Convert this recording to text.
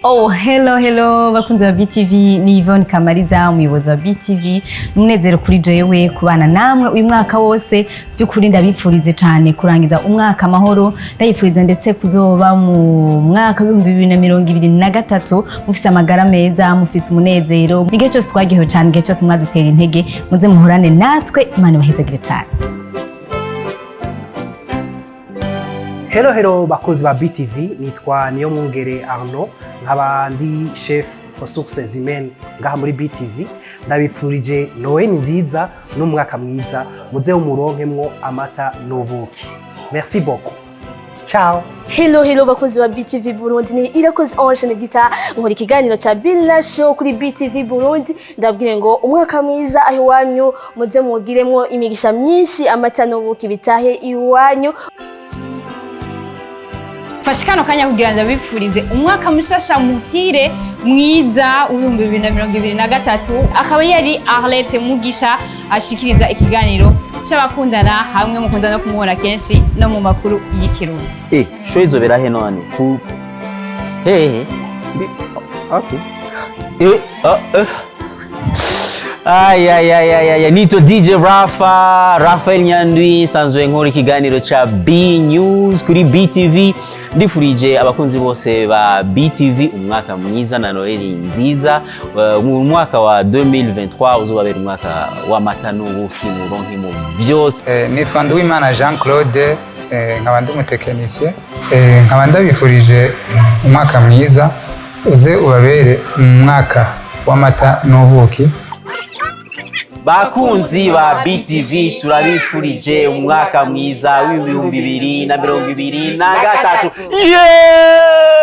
Oh, hello hello bakunzi ba BTV, ni Yvonne Kamariza, umuyobozi wa BTV. Umunezero kuri jewe kubana namwe uyu mwaka wose. By'ukuri ndabipfurize cyane kurangiza umwaka amahoro, ndayipfuriza ndetse kuzoba mu mwaka w'2023 mufise amagara meza, mufise umunezero. Igihe cyose twagihewe cyane, igihe cyose mwadutera intege, muze muhorane natwe. Imana ibahezagire cyane. Hello hello bakozi ba BTV, nitwa Niyomwungere Arnaud, nkaba ndi chef ressources humaines ngaha muri BTV. Ndabipfurije Noel nziza n'umwaka mwiza, muze umuronkemwo amata n'ubuki. Merci beaucoup. Ciao. Hello hello bakozi ba BTV Burundi, ni Irakoze Ange Negita, nkora ikiganiro cha Billa Show kuri BTV Burundi. Ndabwire ngo umwaka mwiza aho iwanyu, muze mugiremwo imigisha myinshi, amata n'ubuki bitahe iwanyu. Fashe kano kanya kugira ngo ndabifurize umwaka mushasha muhire mwiza w'2023. Akaba yari Arlette Mugisha ashikiriza ikiganiro c'abakundana, hamwe mukunda no kumubona kenshi no mu makuru y'ikirundi. Show izobera he none? Ku hehe? Okay. Ah, eh. Ay, ay, ay, ay, ay, nitwa DJ Rafa, Rafael Nyandwi, nsanzwe nkora ikiganiro ca B News kuri BTV. Ndifurije abakunzi bose ba BTV umwaka mwiza na Noheli nziza. Mu mwaka wa 2023 uzobabera umwaka w'amata n'ubuki, muronke mu byose. Nitwa Nduwimana Jean Claude, nkaba ndi umutekinisiye, nkaba ndabifurije umwaka mwiza, uze ubabere umwaka w'amata n'ubuki. Bakunzi ba BTV, turabifurije umwaka mwiza w'2023. Yeah!